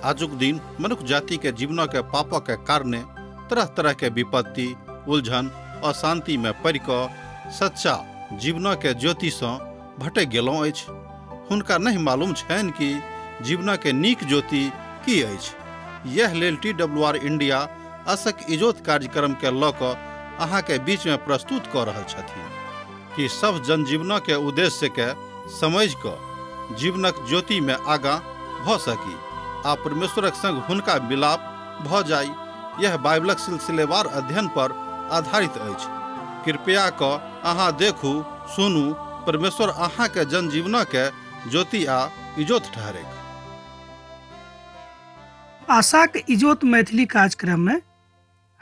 आजुक दिन मनुख जाति के जीवन के पापक के कारणे तरह तरह के विपत्ति, उलझन, अशांति में पड़ि कऽ सच्चा जीवन के ज्योति सँ भटकि गेलहुँ अछि। हुनका नहीं मालूम छनि कि जीवन के नीक ज्योति की अछि। यह लेल TWR India असक इजोत कार्यक्रम के लऽ कऽ अहाँ के बीच में प्रस्तुत कऽ रहल छथिन कि सब जनजीवन के उद्देश्य के समझ कऽ जीवनक ज्योति में आगाँ भऽ सकी आ परमेश्वरक संग हुनका मिलाप भऽ जाय। यह बाइबलक सिलसिलेवार अध्ययन पर आधारित अछि। कृपया कऽ अहाँ देखू, सुनू, परमेश्वर अहाँ के जनजीवन के ज्योति आ इजोत ठहरे। आशाक इजोत मैथिली कार्यक्रम में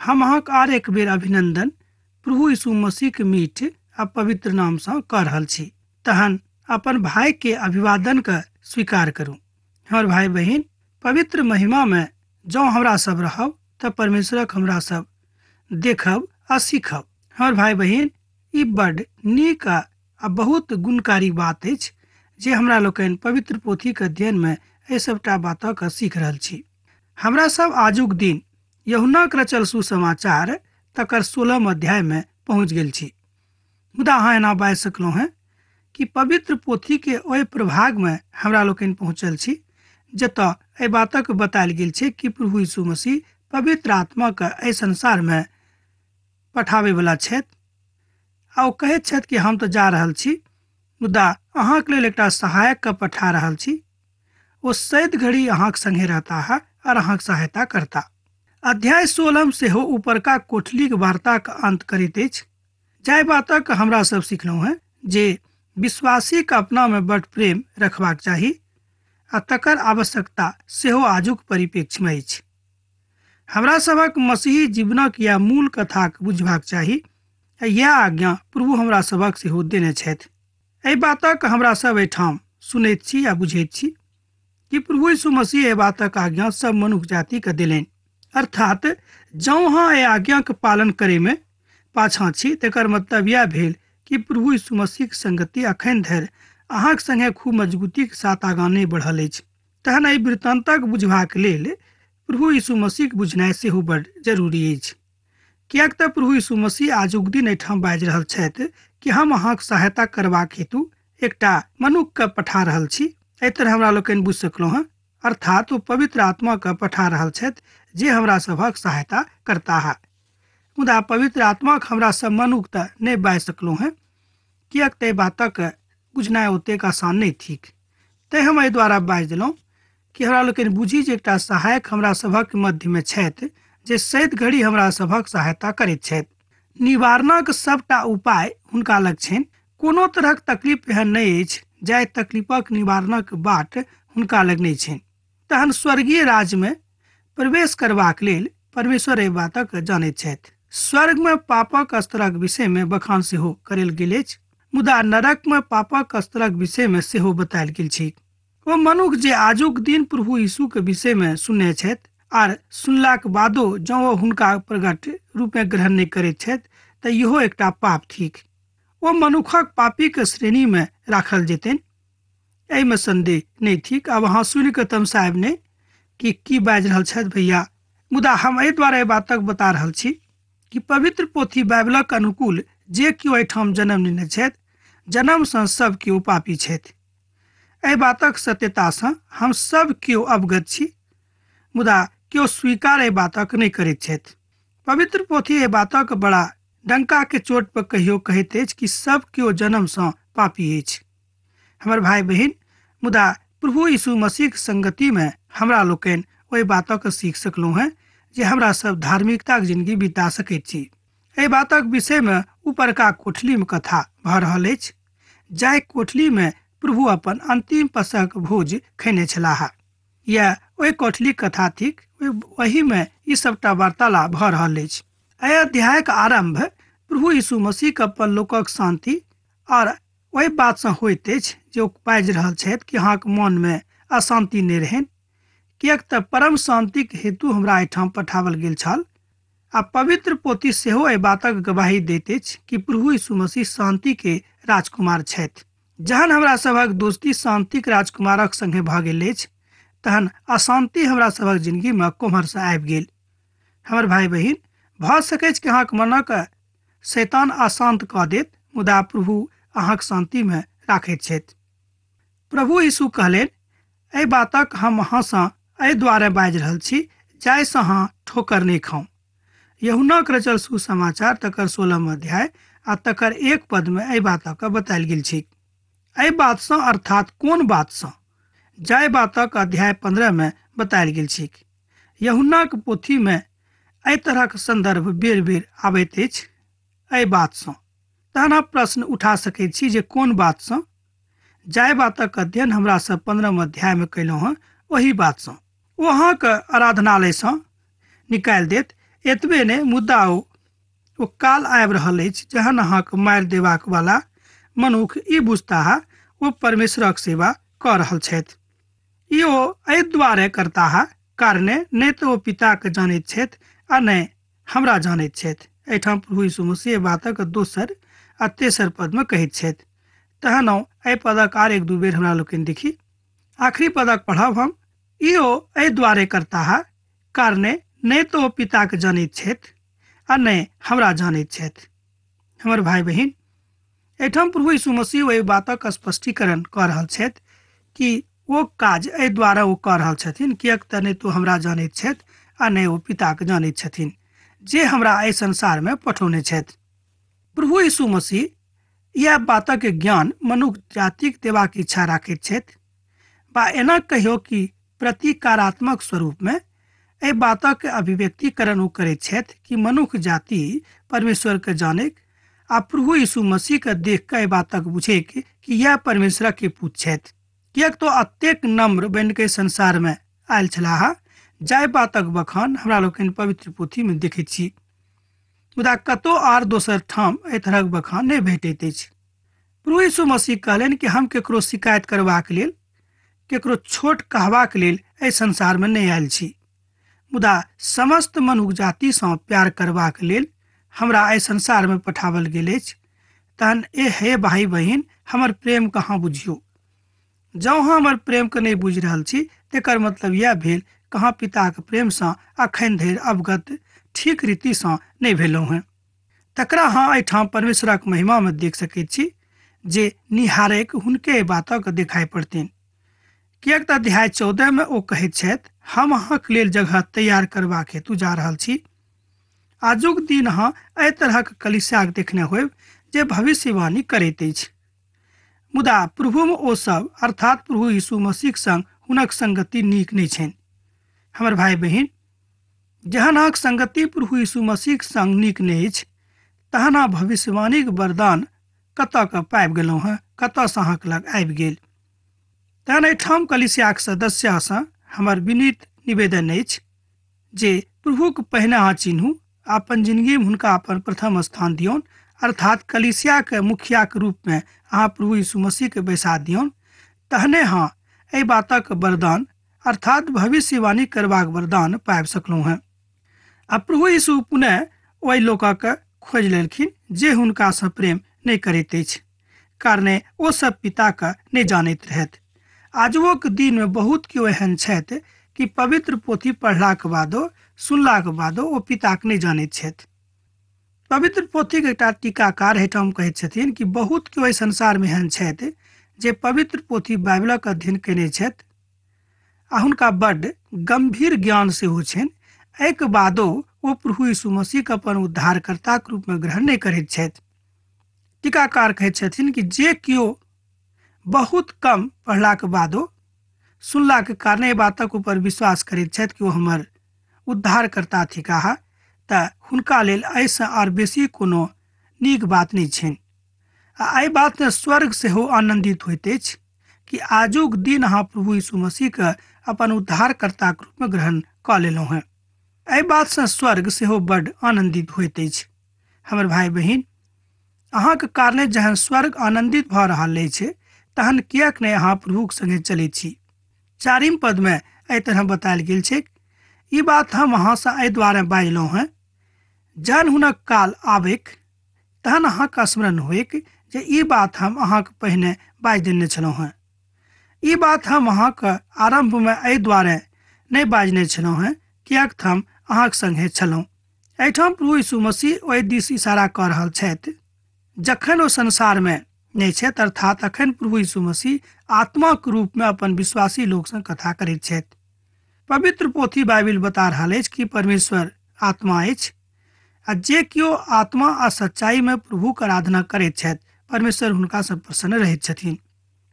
हम अहाँक आर एक बेर अभिनंदन प्रभु यीशु मसीह के मीठ आ पवित्र नाम सँ कऽ रहल छी। तहन अपन भाई के अभिवादन के स्वीकार करू। हमर भाई बहिन, पवित्र महिमा में जँ हमरा सब रहब तऽ परमेश्वरक हमरा सब देखब आ सीखब। हमर भाई बहिन, ई बड नीक आ बहुत गुणकारी बात अछि जे हमरा लोकनि पवित्र पोथीके अध्ययन में एहि सबटा बातक सीख रहल छी। हमरा सब आजुक दिन यूहन्नाक रचल सुसमाचार तकर 16 अध्याय में पहुँच गेल छी। मुदा अहाँ एना बाजि सकलहुँ हेँ कि पवित्र पोथी के ओहि प्रभाग में हमरा लोकनि पहुँचल छी जतऽ एहि बातक बतायल गेल छै कि प्रभु यीशु मसीह पवित्र आत्मा के एहि संसार में पठाबैवला छथि आ ओ कहैत छथि कि हम तऽ जा रहल छी, मुदा अहाँके लेल एकटा सहायक के पठा रहल छी। ओ सैद घड़ी अहाँके संगे रहता है और अहाँके सहायता करता। अध्याय 16 सेहो ऊपरका कोठलीक वार्ताक अंत करैत अछि। जाहि बातक हमरा सब सिखलहुँ हेँ जे विश्वासीके अपना में बड प्रेम रखबाक चाही आ तकर आवश्यकता सेहो आजुक परिप्रेक्ष्य में अछि। हमरा सभक मसीही जीवनक या मूल कथाक बुझबाक चाही। यह आज्ञा प्रभु हमरा सभक सेहो देने छथि। एहि बातक हमरा सब एहिठाम सुनैत छी आ बुझैत छी कि प्रभु यीशु मसीह एहि बातक आज्ञा सब मनुख जाति के देलनि। अर्थात जँ अहाँ एहि आज्ञाके पालन करे में पाछाँ छी तकर मतलब यह भेल कि प्रभु यीशु मसीहक संगति अखन धरि अहाँक संगे खूब मजबूतीके साथ आगाँ नहि बढ़ल अछि। तहन एहि वृत्तान्तक बुझबाक लेल प्रभु यीशु मसीहक बुझनाइ सेहो बड जरूरी अछि। किएक तऽ प्रभु यीशु मसीह आजुक दिन एहिठाम बाजि रहल छथि कि हम अहाँक सहायता करबाक हेतु एकटा मनुखके पठा रहल छी। एहि तरह हमरा लोकनि बुझि सकलहुँ हेँ, अर्थात ओ पवित्र आत्माके पठा रहल छथि जे हमरा सभक सहायता करता है। मुदा पवित्र आत्माक हमरा सब मनुख तऽ नहि बाजि सकलहुँ हेँ, किएक तऽ एहि बातक बुझनाइ ओतेक आसान नहि थिक। तैँ हम एहि द्वारा बाजि देलहुँ कि हमरा लोकनि बुझी जे एकटा सहायक हमरा सभक मध्यमे छथि जे सैद घड़ी हमरा सभक सहायता करैत छथि। निवारणक सबटा उपाय हुनका लग छनि। कोनो तरहक तकलीफ एहन नहि अछि जाहि तकलीफक निवारणक बाट हुनका लग नहि छनि। तहन स्वर्गीय राज्यमे प्रवेश करबाक लेल परमेश्वर एहि बातक जानैत छथि। स्वर्गमे पापक स्तरक विषयमे बखान सेहो करल गेल अछि, मुदा नरकमे पापक स्तरक विषयमे सेहो बतायल गेल छै। ओ मनुख जे आजुक दिन प्रभु यीशु के विषयमे सुनने छथि आर सुनलाक बादो जँ ओ हुनका प्रकट रूपमे ग्रहण नहि करैत छथि तऽ इहो एकटा पाप थिक। ओ मनुखक पापीके श्रेणीमे राखल जेतनि, एहिमे संदेह नहि थिक। आब अहाँ सुनि कऽ तमसायब नहि कि की बाजि रहल छथि भैया, मुदा हम एहि द्वारे एहि बातक बता रहल छी कि पवित्र पोथी बाइबलक अनुकूल जे केओ एहिठाम जन्म लेने छथि, जन्मसँ सब केओ पापी छथि। एहि बातक सत्यतासँ हम सब केओ अवगत छी, मुदा केओ स्वीकार एहि बातक नहि करैत छथि। पवित्र पोथी एहि बातक बड़ा डंका के चोट पर कहियो कहैत अछि कि सब केओ जन्मसँ पापी अछि। हमर भाई बहिन, मुदा प्रभु यीशु मसीहक संगतिमे हमरा लोकनि ओहि बातक सीख सकलहुँ हेँ जे हमरा सब धार्मिकताक जिंदगी बिता सकैत छी। एहि बातक विषयमे ऊपरका कोठलीमे कथा भऽ रहल अछि, जाहि कोठलीमे प्रभु अपन अंतिम पसहक भोज खयने छलाह। यह ओहि कोठलीक कथा थिक, ओहिमे ई सबटा वार्तालाप भऽ रहल अछि। एहि अध्यायक आरम्भ प्रभु यीशु मसीहक अपन लोकक शान्ति और ओहि बातसँ होइत अछि जे ओ बाजि रहल छथि कि अहाँक मनमे अशान्ति नहि रहनि, किएक तऽ परम शान्तिक हेतु हमरा एहिठाम पठाओल गेल छल। आ पवित्र पोथी सेहो एहि बातक गवाही दैत अछि कि प्रभु यीशु मसीह शान्ति के राजकुमार छथि। जहन हमरा सभक दोस्ती शान्तिक राजकुमारक संगे भऽ गेल अछि, तहन अशान्ति हमरा सभक जिनगीमे कोम्हरसँ आबि गेल। हमर भाय बहिन, भऽ सकैछ कि अहाँके मनक शैतान अशान्त कऽ देत, मुदा प्रभु अहाँक शान्तिमे राखैत छथि। प्रभु यीशु कहलनि, एहि बातक हम अहाँसँ एहि दुआरे बाजि रहल छी जाहिसँ अहाँ ठोकर नहि खाउ। यूहन्नाक रचल सुसमाचार तकर 16 अध्याय आ तकर 1 पदमे एहि बातक बतायल गेल छै। एहि बातसँ अर्थात कोन बातसँ, जाहि बातक अध्याय 15 मे बतायल गेल छै। यूहन्नाक पोथीमे एहि तरहक संदर्भ बेर बेर आबैत अछि एहि बातसँ। तहन आप प्रश्न उठा सकैत छी जे कोन बातसँ? जाहि बातक अध्ययन हमरा सब 15 अध्यायमे कयलहुँ हँ ओही बातसँ। ओ अहाँके आराधनालयसँ निकालि देत। एतबे नहि, मुद्दा ओ काल आबि रहल अछि जहन अहाँके मारि देबाक वाला मनुख ई बुझताह ओ परमेश्वरक सेवा कऽ रहल छथि। ई ओ एहि दुआरे करताह कारणे नहि तऽ ओ पिताके जानैत छथि आ नहि हमरा जानैत छथि। एहिठाम प्रभु यीशु मसीह बातक दोसर आ तेसर पदमे कहैत छथि। तहन एहि पदक आर 1-2 बेर हमरा लोकनि देखी। आखिरी पदक पढ़ब हम। ई ओ एहि दुआरे करताह कारणे नहि तऽ ओ पिताके जानैत छथि आ नहि हमरा जानैत छथि। हमर भाय बहिन, एहिठाम प्रभु यीशु मसीह ओहि बातक स्पष्टीकरण कऽ रहल छथि कि ओ काज एहि दुआरे ओ कऽ रहल छथिन किएक तऽ नहि तो हमरा जानैत छथि आ नहि ओ पिताके जानैत छथिन जे हमरा एहि संसारमे पठौने छथि। प्रभु यीशु मसीह इएह बातक ज्ञान मनुख जातिक देबाक इच्छा राखैत छथि, बा एना कहियो कि प्रतिकारात्मक स्वरूपमे एहि बातक अभिव्यक्तिकरण ओ करैत छथि कि मनुख जाति परमेश्वरके जानैक आ प्रभु यीशु मसीहके देख कऽ एहि बातक बुझैक कि इएह परमेश्वरके पुत्र छथि। किएक तो अतेक नम्र बनिके संसारमे आयल छलाह, जाहि बातक बखान हमरा लोकनि पवित्र पोथीमे देखैत छी, मुदा कतौ आर दोसर ठाम एहि तरहक बखान नहि भेटैत अछि। प्रभु यीशु मसीह कहलनि कि हम केकरो शिकायत करबाक लेल, केकरो छोट कहबाक लेल एहि संसारमे नहि आयल छी, मुदा समस्त मनुख जातिसँ प्यार करबाक लेल हमरा एहि संसारमे पठाओल गेल अछि। तहन ए हे भाई बहिन, हमर प्रेम कहाँ बुझियौ। जँ अहाँ हमर प्रेमके नहि बुझि रहल छी तकर मतलब इएह भेल कहाँ पिताके प्रेमसँ अखन धरि अवगत ठीक रीतिसँ नहि भेलहुँ हेँ। तकरा अहाँ एहिठाम परमेश्वरक महिमामे देख सकैत छी जे निहारैक हुनके बातक देखाइ पड़तनि। किएक तऽ अध्याय 14 मे ओ कहैत छथि, हम अहाँके लेल जगह तैयार करबाक हेतु जा रहल छी। आजुक दिन अहाँ एहि तरहक कलीसियाके देखने होयब जे भविष्यवाणी करैत अछि, मुदा प्रभुमे ओ सब अर्थात प्रभु यीशु मसीहक संग हुनक संगति नीक नहि छनि। हमर भाय बहिन, जहन अहाँक संगति प्रभु यीशु मसीहक संग नीक नहि अछि तहन अहाँ भविष्यवाणीक वरदान कतऽ के पाबि गेलहुँ हेँ, कतऽसँ अहाँके लग आबि गेल। तहन एहिठाम कलीसियाक सदस्यसँ हमर विनीत निवेदन अछि जे प्रभुके पहिने अहाँ चिन्हू, अपन जिनगीमे हुनका अपन प्रथम स्थान दियौन, अर्थात कलीसियाके मुखियाके रूपमे अहाँ प्रभु यीशु मसीहके बैसा दियौन, तहने अहाँ एहि बातक वरदान अर्थात भविष्यवाणी करबाक वरदान पाबि सकलहुँ हेँ। आ प्रभु यीशु पुनः ओहि लोकके खोजि लेलखिन जे हुनकासँ प्रेम नहि करैत अछि, कारणे ओ सब पिताके नहि जानैत रहथि। आजुओक दिनमे बहुत केओ एहन छथि कि पवित्र पोथी पढ़लाक बादो सुनलाक बादो ओ पिताके नहि जानैत छथि। पवित्र पोथीके एकटा टीकाकार एहिठाम कहैत छथिन कि बहुत केओ एहि संसारमे एहन छथि जे पवित्र पोथी बाइबलक अध्ययन कयने छथि आ हुनका बड्ड गम्भीर ज्ञान सेहो छनि, एहिके बादो ओ प्रभु यीशु मसीहके अपन उद्धारकर्ताके रूपमे ग्रहण नहि करैत छथि। टीकाकार कहैत छथिन कि जे केओ बहुत कम पढ़लाक बादो सुनलाके कारणे बातक ऊपर विश्वास करैत छथि कि ओ हमर उद्धारकर्ता थिकाह, तऽ हुनका लेल एहिसँ आर बेसी कोनो नीक बात नहि छनि। आ एहि बातमे स्वर्ग सेहो आनन्दित होइत अछि कि आजुक दिन अहाँ प्रभु यीशु मसीहके अपन उद्धारकर्ताके रूपमे ग्रहण कऽ लेलहुँ हेँ। एहि बातसँ स्वर्ग सेहो बड्ड आनन्दित होइत अछि। हमर भाय बहिन, अहाँके कारणे जहन स्वर्ग आनन्दित भऽ रहल अछि तहन किएक नहि अहाँ प्रभुक संगे चलैत छी। 4 पदमे एहि तरह बतायल गेल छै, ई बात हम अहाँसँ एहि दुआरे बाजलहुँ हेँ जहन हुनक काल आबैक तहन अहाँके स्मरण होइक जे ई बात हम अहाँके पहिने बाजि देने छलहुँ हेँ। ई बात हम अहाँके आरम्भमे एहि दुआरे नहि बाजने छलहुँ हेँ किएक तऽ हम अहाँके सङ्गे छलहुँ। एहिठाम प्रभु यीशु मसीह ओहि दिस इशारा कऽ रहल छथि जखन ओ संसारमे नहि छथि, अर्थात अखन प्रभु यीशु मसीह आत्माक रूपमे अपन विश्वासी लोकसँ कथा करैत छथि। पवित्र पोथी बाइबिल बता रहल अछि कि परमेश्वर आत्मा अछि आ जे केओ आत्मा आ सच्चाईमे प्रभुक आराधना करैत छथि परमेश्वर हुनकासँ प्रसन्न रहैत छथिन।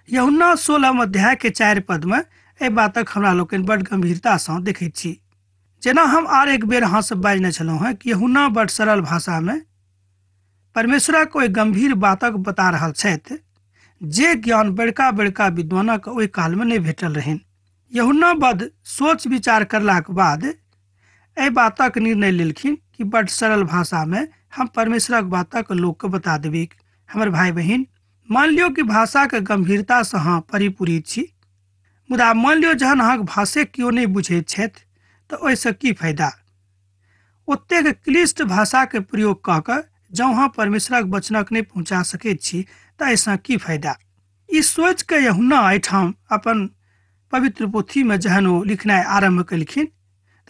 यूहन्ना 16 अध्याय के 4 पदमे एहि बातक हमरा लोकनि बड गंभीरतासँ देखैत छी। जेना हम आर एक बेर अहाँसँ बाजने छलहुँ हेँ कि यूहन्ना बड सरल भाषामे परमेश्वरक ओहि गंभीर बातक बता रहल छथि जे ज्ञान बड़का बड़का विद्वानक ओहि कालमे नहि भेटल रहनि। यूहन्ना बड सोच विचार करलाक बाद एहि बातक निर्णय लेलखिन कि बड सरल भाषामे हम परमेश्वरक बातक लोकके बता देबै। हमर भाई बहिन, मान लियौ कि भाषाके गंभीरतासँ अहाँ परिपूरित छी, मुदा मान लियौ जहन अहाँके भाषे केओ नहि बुझैत छथि तऽ ओहिसँ की फायदा? ओतेक क्लिष्ट भाषाके प्रयोग कऽ कऽ जँ अहाँ परमेश्वरक वचनक नहि पहुँचा सकैत छी तऽ एहिसँ की फायदा? ई सोचिके यूहन्ना एहिठाम अपन पवित्र पोथीमे जहन ओ लिखनाइ आरम्भ केलखिन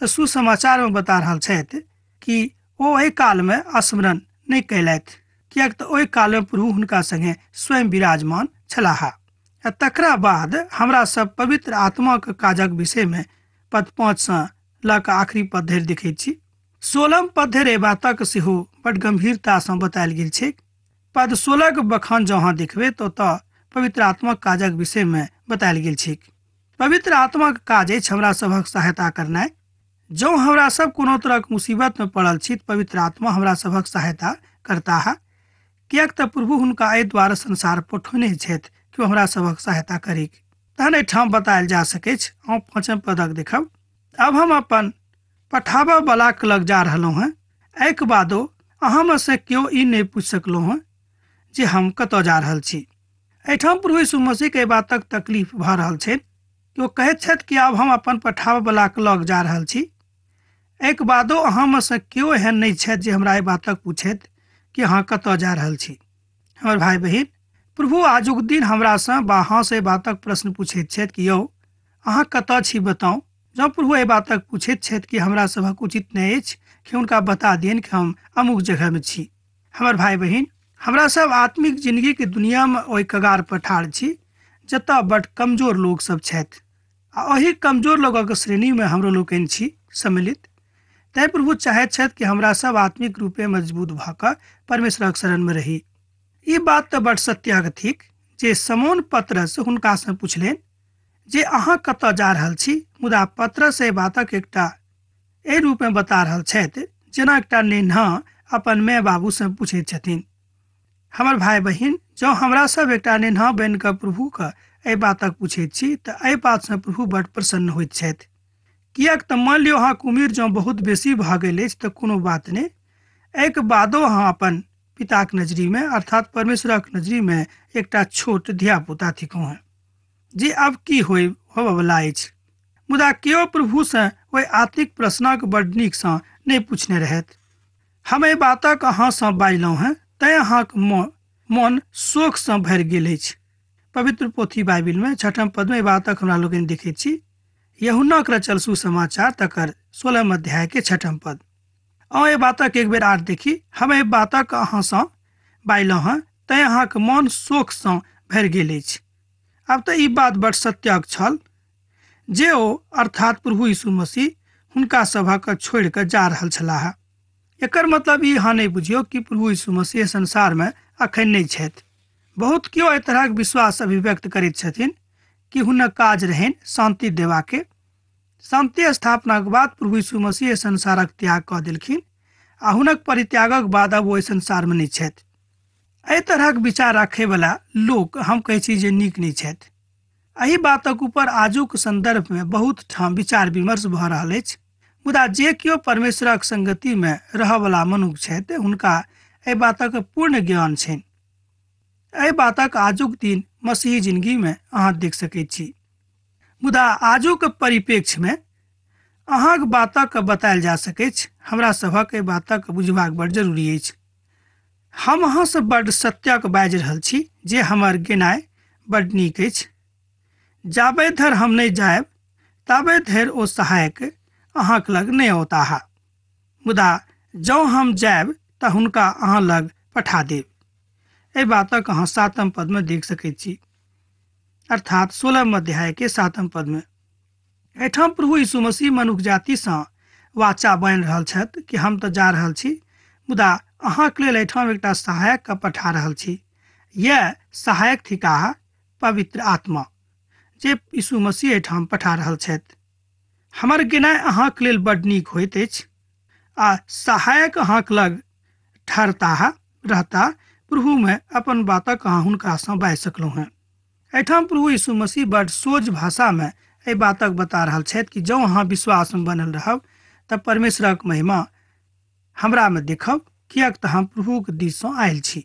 तऽ सुसमाचारमे बता रहल छथि कि ओ एहि कालमे स्मरण नहि कयलथि, किएक तऽ ओहि कालमे प्रभु हुनका सङ्गे स्वयं विराजमान छलाह। आ तकरा बाद हमरा सब पवित्र आत्माक काजक विषयमे पद 5 सँ लऽ कऽ आखिरी पद धरि देखैत छी। 16 पद धरि एहि बातक सेहो बड गंभीरतासँ बतायल गेल छै। पद 16 के बखान जँ अहाँ देखबै तऽ ओतऽ पवित्र आत्माक काजक विषयमे बतायल गेल छै। पवित्र आत्माक काज अछि हमरा सभक सहायता करनाइ। जँ हमरा सब कोनो तरहक मुसीबतमे पड़ल छी तऽ पवित्र आत्मा हमरा सभक सहायता करताह, किएक तऽ प्रभु हुनका एहि द्वारा संसार पठौने छथि कि हमरा सभक सहायता करी। तहन एहिठाम बतायल जा सकैछ। हम 5 पदक देखब। अब हम अपन पठाबऽ बलाके लग जा रहलहुँ हेँ, एहिके बादो अहाँमे से केओ ई नहि पूछि सकलहुँ हेँ जे हम कतऽ जा रहल छी। एहिठाम प्रभु यीशु मसीहके एहि बातक तकलीफ भऽ रहल छनि कि ओ कहैत छथि कि आब हम अपन पठाबऽ बलाके लग जा रहल छी, एहिके बादो अहाँमे से केओ एहन नहि छथि जे हमरा एहि बातक पूछैत कि अहाँ कतऽ जा रहल छी। हमर भाई बहिन, प्रभु आजुक दिन हमरासँ वा अहाँसँ एहि बातक प्रश्न पूछैत छथि कि यौ अहाँ कतऽ छी बताउ। जँ प्रभु एहि बातक पूछैत छथि कि हमरा सभक उचित नहि अछि कि हुनका बता दियनि कि हम अमुक जगहमे छी। हमर भाई बहिन, हमरा सब आत्मिक जिंदगीके दुनियामे ओहि कगार पर ठाढ़ छी जतऽ बड कमजोर लोक सब छथि आ ओहि कमजोर लोकक श्रेणीमे हमरो लोकनि छी सम्मिलित। तैं प्रभु चाहैत छथि कि हमरा सब आत्मिक रूपे मजबूत भऽ कऽ परमेश्वरक शरणमे रही। ई बात तऽ बड सत्यक थिक जे समोन पतरस हुनकासँ पुछलनि जे अहाँ कतऽ जा रहल छी, मुदा पतरस एहि बातक एकटा एहि रूपमे बता रहल छथि जेना एकटा नेन्हा अपन माय बाबूसँ पूछैत छथिन। हमर भाई बहिन, जँ हमरा सब एकटा नेन्हा बनि कऽ प्रभुके एहि बातक पूछैत छी तऽ एहि बातसँ प्रभु बड प्रसन्न होइत छथि। किएक तऽ मान लियौ अहाँके उम्र जँ बहुत बेसी भऽ गेल अछि तऽ कोनो बात नहि, एहिके बादो अहाँ अपन पिताक नजरीमे अर्थात परमेश्वरक नजरीमे एकटा छोट धियापुता थिकहुँ हेँ जे आब की होबयवला अछि। मुदा केओ प्रभुसँ ओहि आत्मिक प्रश्नक बड नीकसँ नहि पूछने रहथि। हम एहि बातक अहाँसँ बाजलहुँ हेँ तैँ अहाँक मन शोकसँ भरि गेल अछि। पवित्र पोथी बाइबिलमे 6 पदमे एहि बातक हमरा लोकनि देखैत छी। यूहन्नाक रचल सुसमाचार तकर 16 अध्याय के 6 पद। अहाँ एहि बातक एक बेर आर देखी। हम एहि बातक अहाँसँ बाजलहुँ हेँ तैँ अहाँक मन शोकसँ भरि गेल अछि। आब तऽ ई बात बड सत्यक छल जे ओ अर्थात प्रभु यीशु मसीह हुनका सभक छोड़ि कऽ जा रहल छलाह। एकर मतलब ई अहाँ नहि बुझियौ कि प्रभु यीशु मसीह संसारमे अखन नहि छथि। बहुत केओ एहि तरहक विश्वास अभिव्यक्त करैत छथिन कि हुनक काज रहनि शान्ति देबाके। शान्ति स्थापनाक बाद प्रभु यीशु मसीह संसारक त्याग कऽ देलखिन आ हुनक परित्यागक बाद अब ओहि संसारमे नहि छथि। एहि तरहक विचार राखयवला लोक हम कहै छी जे नीक नहि छथि। एहि बातक ऊपर आजुक सन्दर्भमे बहुत ठाम विचार विमर्श भऽ रहल अछि, मुदा जे केओ परमेश्वरक संगतिमे रहयवला मनुख छथि हुनका एहि बातक पूर्ण ज्ञान छनि। एहि बातक आजुक दिन मसीही जिंदगीमे अहाँ देख सकैत छी। मुदा आजुक परिप्रेक्ष्यमे अहाँक बातक बतायल जा सकैछ। हमरा सभक एहि बातक बुझबाक बड़ जरूरी अछि। हम अहाँसँ बड्ड सत्यक बाजि रहल छी जे हमर गेनाइ बड्ड नीक अछि। जाबे धरि हम नहि जायब ताबे धरि ओ सहायक अहाँक लग नहि औताह, मुदा जँ हम जायब तऽ हुनका अहाँ लग पठा देब। एहि बातक अहाँ 7 पद में देख सकैत छी, अर्थात 16 अध्याय के 7 पद में। एहिठाम प्रभु यीशु मसीह मनुख जातिसँ वाचा बान्हि रहल छथि कि हम तऽ जा रहल छी, मुदा अहाँके लेल एहिठाम एकटा सहायकके पठा रहल छी। यह सहायक थिकाह पवित्र आत्मा, जे यीशु मसीह एहिठाम पठा रहल छथि। हमर गेनाइ अहाँके लेल बड नीक होइत अछि आ सहायक अहाँके लग ठहरताह रहता। प्रभुमे अपन बातक अहाँ हुनकासँ बाजि सकलहुँ हेँ। एहिठाम प्रभु यीशु मसीह बड सोझ भाषामे एहि बातक बता रहल छथि कि जँ अहाँ विश्वासमे बनल रहब तऽ परमेश्वरक महिमा हमरामे देखब, किएक तऽ हम प्रभुक दिससँ आयल छी।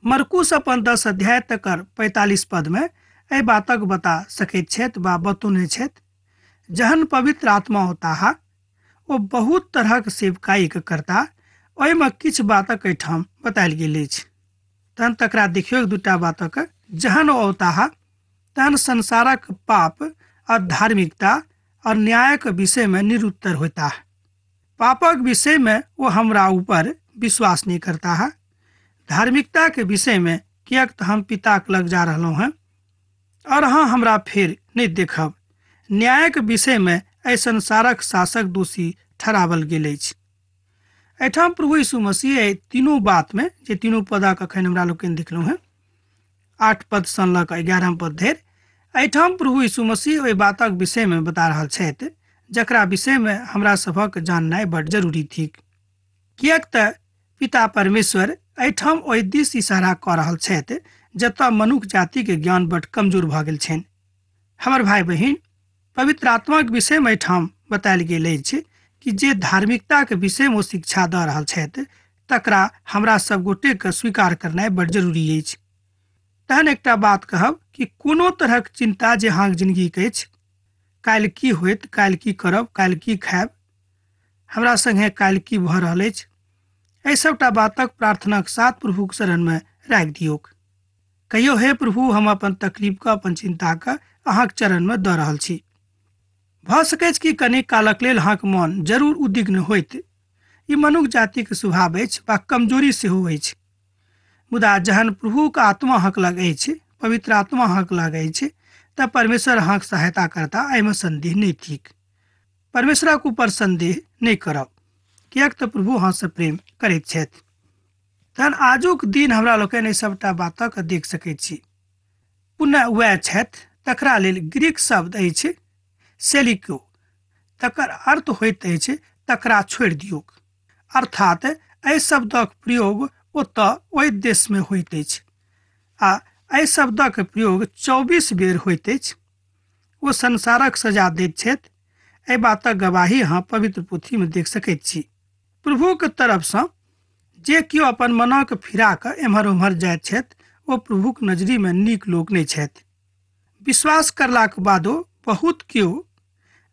मरकुस अपन 10 अध्याय तकर 45 पदमे एहि बातक बता सकैत छथि वा बतौने छथि। जहन पवित्र आत्मा होताह ओ बहुत तरहक सेवकाईके करता, ओहिमे किछु बातक एहिठाम बतायल गेल अछि। तहन तकरा देखियौ दूटा बातक। जहन ओ औताह तहन संसारक पाप और धार्मिकता और न्यायक विषयमे निरुत्तर होता। पापक विषयमे ओ हमरा ऊपर विश्वास नहीं करता है, धार्मिकता के विषयमे किएक तऽ हम पिताके लग जा रहलहुँ हेँ और अहाँ हमरा फेर नहीं देखब। न्यायक विषयमे एहि संसारक शासक दोषी ठहरावल गेल अछि। एहिठाम प्रभु यीशु मसीह एहि तीनू बातमे, जे तीनू पदक अखन हमरा लोकनि देखलहुँ हेँ, 8 पदसँ लऽ कऽ 11 पद धरि, एहिठाम प्रभु यीशु मसीह ओहि बातक विषयमे बता रहल छथि जकरा विषयमे हमरा सभक जाननाइ बड जरूरी थिक। किएक तऽ पिता परमेश्वर एहिठाम ओहि दिस इशारा कऽ रहल छथि जतऽ मनुख जातिके ज्ञान बड कमजोर भऽ गेल छनि। हमर भाय बहिन, पवित्र आत्माक विषयमे एहिठाम बतायल गेल अछि कि जे धार्मिकताके विषयमे ओ शिक्षा दऽ रहल छथि तकरा हमरा सब गोटेके स्वीकार करनाइ बड जरूरी अछि। तहन एकटा बात कहब कि कोनो तरहक चिन्ता जे अहाँके जिन्दगीके अछि, काल्हि की होयत, काल्हि की करब, काल्हि की खायब, हमरा सङ्गे काल्हि की भऽ रहल अछि, एहि सबटा बातक प्रार्थनाक साथ प्रभुक शरणमे राखि दियौक। कहियो, हे प्रभु, हम अपन तकलीफके, अपन चिन्ताके अहाँके चरणमे दऽ रहल छी। भऽ सकैछ कि कनी कालक लेल अहाँके मन जरूर उद्विग्न होइत, ई मनुख जातिके स्वभाव अछि वा कमजोरी सेहो अछि। मुदा जहन प्रभुक आत्मा अहाँके लग अछि, पवित्र आत्मा अहाँके लग अछि, तऽ परमेश्वर अहाँके सहायता करता, एहिमे संदेह नहि थिक। परमेश्वरक ऊपर संदेह नहि करब, किएक तऽ प्रभु अहाँसँ प्रेम करैत छथि। तहन आजुक दिन हमरा लोकनि एहि सबटा बातक देख सकैत छी। पुनः वएह छथि, तकरा लेल ग्रीक शब्द अछि सेलिको, तकर अर्थ होइत अछि तकरा छोड़ि दियौक। अर्थात एहि शब्दक प्रयोग ओतऽ ओहि देशमे होइत अछि आ एहि शब्दक प्रयोग 24 बेर होइत अछि। ओ संसारक सजा दैत छथि, एहि बातक गवाही अहाँ पवित्र पोथीमे देख सकैत छी। प्रभुक तरफसँ जे केओ अपन मनक फिरा कऽ एम्हर ओम्हर जाइत छथि ओ प्रभुक नजरीमे नीक लोक नहि छथि। विश्वास करलाक बादो बहुत केओ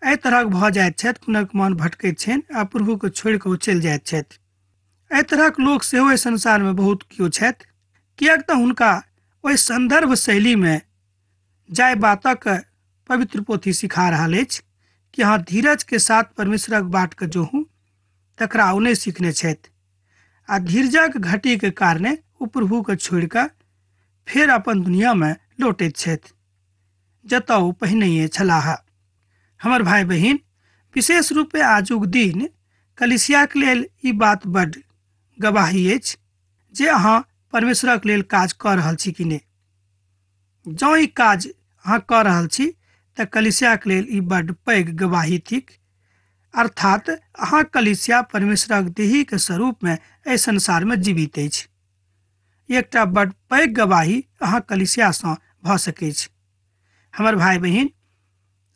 एहि तरहक भऽ जाइत छथि, हुनक मन भटकैत छनि आ प्रभुके छोड़ि कऽ ओ चलि जाइत छथि। एहि तरहक लोक सेहो एहि संसारमे बहुत केओ छथि, किएक तऽ हुनका ओहि सन्दर्भ शैलीमे जाहि बातक पवित्र पोथी सिखा रहल अछि कि अहाँ धीरजके साथ परमेश्वरक बाटके जोहू, तकरा ओ नहि सीखने छथि आ धीरजक घटीके कारणे ओ प्रभुके छोड़ि कऽ फेर अपन दुनियामे लौटैत छथि जतऽ ओ पहिनहिए छलाह। हमर भाय बहिन, विशेष रूपे आजुक दिन कलिसियाके लेल ई बात बड गवाही अछि जे अहाँ परमेश्वरक लेल काज कऽ रहल छी कि नहि। जँ ई काज अहाँ कऽ रहल छी तऽ कलिसियाके लेल ई बड पैघ गवाही थिक। अर्थात अहाँ कलिसिया परमेश्वरक देहीके स्वरूपमे एहि संसारमे जीवित अछि। एकटा बड पैघ गवाही अहाँ कलिसियासँ भऽ सकैछ। हमर भाय बहिन,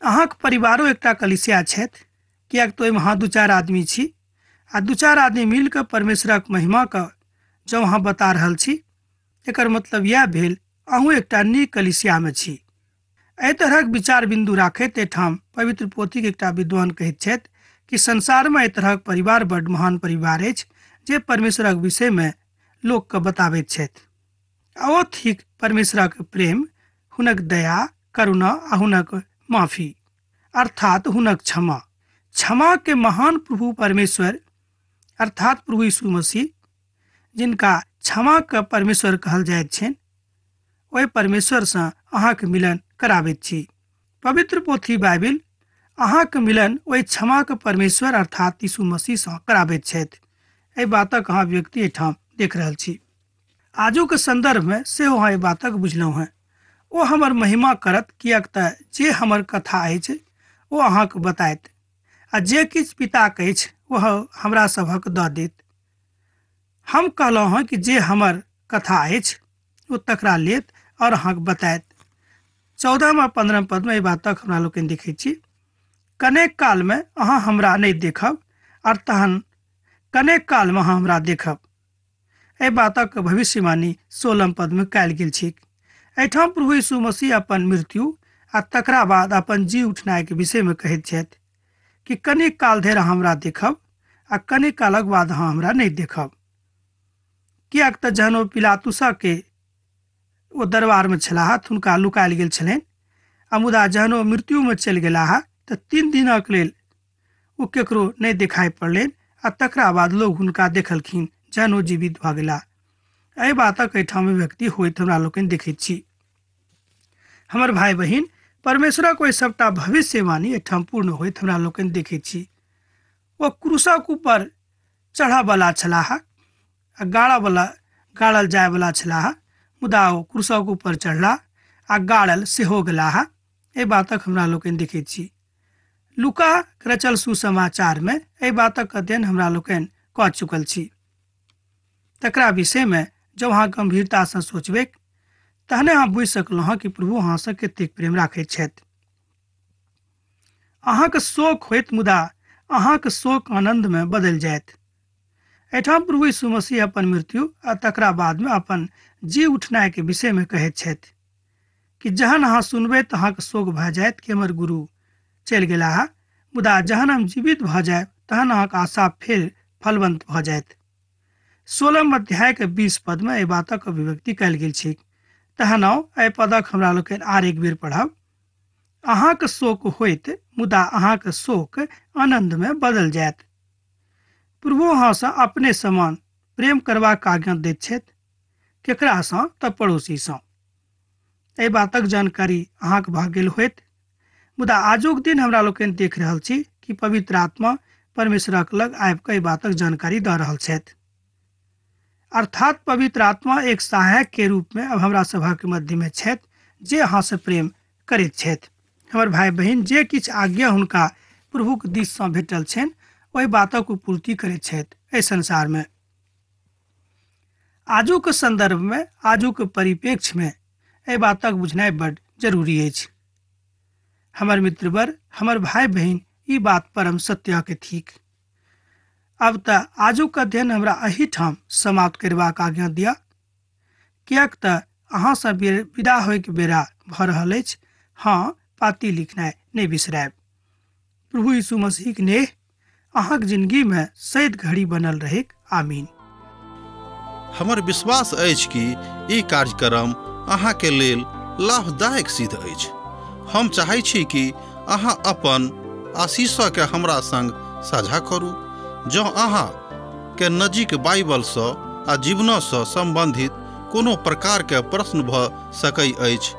अहाँके परिवारो एकटा कलिसिया छथि, किएक तऽ ओहिमे अहाँ 2-4 आदमी छी आ 2-4 आदमी मिलि कऽ परमेश्वरक महिमाके जँ अहाँ बता रहल छी, एकर मतलब इएह भेल अहूँ एकटा नीक कलिसियामे छी। एहि तरहक विचार बिन्दु राखैत एहिठाम पवित्र पोथीके एकटा विद्वान कहैत छथि कि संसारमे एहि तरहक परिवार बड महान परिवार अछि जे परमेश्वरक विषयमे लोकके बताबैत छथि आ ओ थिक परमेश्वरक प्रेम, हुनक दया, करुणा आ हुनक माफी अर्थात हुनक क्षमा। क्षमा के महान प्रभु परमेश्वर अर्थात प्रभु यीशु मसीह, जिनका क्षमा के परमेश्वर कहल जाइत छनि, ओहि परमेश्वरसँ अहाँके मिलन कराबैत छी। पवित्र पोथी बाइबिल अहाँके मिलन ओहि क्षमाके परमेश्वर अर्थात यीशु मसीहसँ कराबैत छथि। एहि बातक अहाँ व्यक्ति एहिठाम देख रहल छी। आजुके सन्दर्भमे सेहो अहाँ एहि बातक बुझलहुँ हेँ। ओ हमर महिमा करत, किएक तऽ जे हमर कथा अछि ओ अहाँके बतायत, आ जे किछु पिताके अछि ओ हमरा सभक दऽ देत। हम कहलहुँ हँ कि जे हमर कथा अछि ओ तकरा लेत और अहाँके बतायत। 14 आ 15 पदमे एहि बातक हमरा लोकनि देखै छी। कनेक कालमे अहाँ हमरा नहि देखब और तहन कनेक कालमे अहाँ हमरा देखब। एहि बातक भविष्यवाणी 16 पदमे कयल गेल छैक। एहिठाम प्रभु यीशु मसीह अपन मृत्यु आ तकरा बाद अपन जी उठनाइके विषयमे कहैत छथि कि कनेक काल धरि अहाँ हमरा देखब आ कनेक कालक बाद अहाँ हमरा नहि देखब। किएक तऽ जहन ओ पिलातुसके ओ दरबारमे छलाह तऽ हुनका लुकायल गेल छलनि, आ मुदा जहन ओ मृत्युमे चलि गेलाह तऽ 3 दिनक लेल ओ केकरो नहि देखाइ पड़लनि, आ तकरा बाद लोग हुनका देखलखिन जहन ओ जीवित भऽ गेलाह। एहि बातक एहिठाम व्यक्ति होइत हमरा लोकनि देखैत छी। हमर भाय बहिन, परमेश्वरक ओहि सबटा भविष्यवाणी एहिठाम पूर्ण होइत हमरा लोकनि देखैत छी। ओ क्रूसक ऊपर चढ़ऽवला छलाह आ गाड़ल जायवला छलाह, मुदा ओ क्रूसक ऊपर चढ़ला आ गाड़ल सेहो गेलाह। एहि बातक हमरा लोकनि देखैत छी। लूका रचल सुसमाचारमे एहि बातक अध्ययन हमरा लोकनि कऽ चुकल छी। तकरा विषयमे जब अहाँ गंभीरतासँ सोचबै तहने अहाँ बुझि सकलहुँ हँ कि प्रभु अहाँसँ कतेक प्रेम राखैत छथि। अहाँके शोक होइत, मुदा अहाँके शोक आनन्दमे बदलि जायत। एहिठाम प्रभु यीशु मसीह अपन मृत्यु आ तकरा बादमे अपन जी उठनाइके विषयमे कहैत छथि कि जहन अहाँ सुनबै तऽ अहाँके शोक भऽ जायत कि हमर गुरु चलि गेलाह, मुदा जहन हम जीवित भऽ जायब तहन अहाँके आशा फेर फलवंत भऽ जायत। 16 अध्यायके 20 पदमे एहि बातक अभिव्यक्ति कयल गेल छै। तहन आउ एहि पदक हमरा लोकनि आर एक बेर पढ़ब। अहाँके शोक होइत, मुदा अहाँके शोक आनन्दमे बदल जायत। प्रभु अहाँसँ अपने समान प्रेम करबाक आज्ञा दैत छथि, केकरासँ? तऽ पड़ोसीसँ। एहि बातक जानकारी अहाँके भऽ गेल होइत, मुदा आजुक दिन हमरा लोकनि देख रहल छी कि पवित्र आत्मा परमेश्वरक लग आबि कऽ एहि बातक जानकारी दऽ रहल छथि। अर्थात पवित्र आत्मा एक सहायक के रूप में अब हमरा सभक मध्य में छथि, जे अहाँसँ प्रेम करैत छथि। हमर भाय बहिन, जे किछु आज्ञा हुनका प्रभुक दिससँ भेटल छनि ओहि बातक पूर्ति करैत छथि एहि संसारमे। आजुक सन्दर्भमे, आजुक परिप्रेक्ष्यमे एहि बातक बुझनाइ बड जरूरी अछि। हमर मित्रवर, हमर भाय बहिन, ई बात परम सत्यके थिक। अब तऽ आजुक अध्ययन हमरा एहिठाम समाप्त करबाक आज्ञा दिअ, किएक तऽ अहाँसँ विदा होइके बेरा भऽ रहल अछि। हाँ, पाती लिखनाइ नहि बिसरायब। प्रभु यीशु मसीहक नेह अहाँक जिंदगीमे सैद घड़ी बनल रहैक। आमीन। हमर विश्वास अछि कि ई कार्यक्रम अहाँके लेल लाभदायक सिद्ध अछि। हम चाहै छी कि अहाँ अपन आशीषके हमरा संग साझा करू। जँ अहाँ के नजीक बाइबलसँ आ जीवनसँ सम्बन्धित कोनो प्रकारके प्रश्न भऽ सकै अछि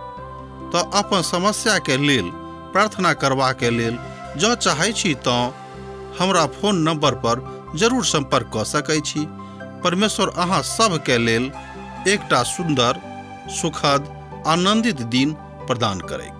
तऽ अपन समस्याके लेल प्रार्थना करबाके लेल जँ चाहै छी तऽ हमरा फोन नंबर पर जरूर सम्पर्क कऽ सकै छी। परमेश्वर अहाँ सबके लेल एकटा सुन्दर, सुखद, आनंदित दिन प्रदान करैक।